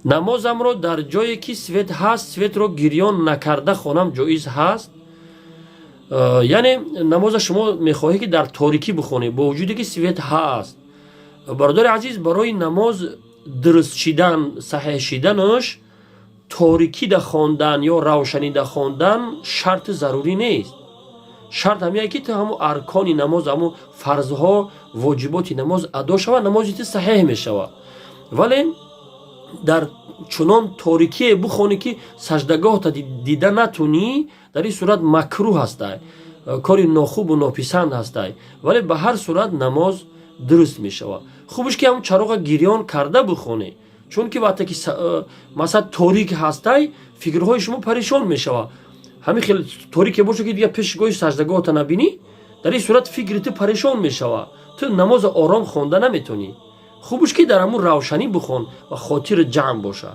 Намозамро дар ҷое, ки свет ҳаст, светро гирён накарда хонам, ҷоиз ҳаст? Яъне намоза шумо мехоҳед, ки дар торикӣ бихонед, бо вуҷуде ки свет ҳаст. Бародари азиз, барои намоз дуруст шидан, саҳеҳ шиданаш, торикида хондан ё равшанида хондан шарти зарурӣ нест. Шарт ҳамяе, ки ту ҳамун аркони намоз, ҳамун фарзҳо, воҷиботи намоз адо шавад, намози ту саҳеҳ мешавад. Вале дар чунон торикие бухонӣ, ки саждагоҳта дида натунӣ, дар ин сурат макрӯҳ ҳастай, кори нохубу нописанд ҳастай. Вале ба ҳар сурат намоз дуруст мешавад. Хубш, ки ҳамун чароға гирён карда бухонӣ, чунки вақте ки масалан торик ҳастай, фикрҳои шумо парешон мешавад. Ҳамин хел торике боша, ки дигар пешгоҳи саждагоҳта набинӣ, дар ин сурат фикри ту парешон мешавад, ту намоза ором хонда наметонӣ. Хубш, ки дар ҳамун равшанӣ бихон ва хотири ҷамъ бошад.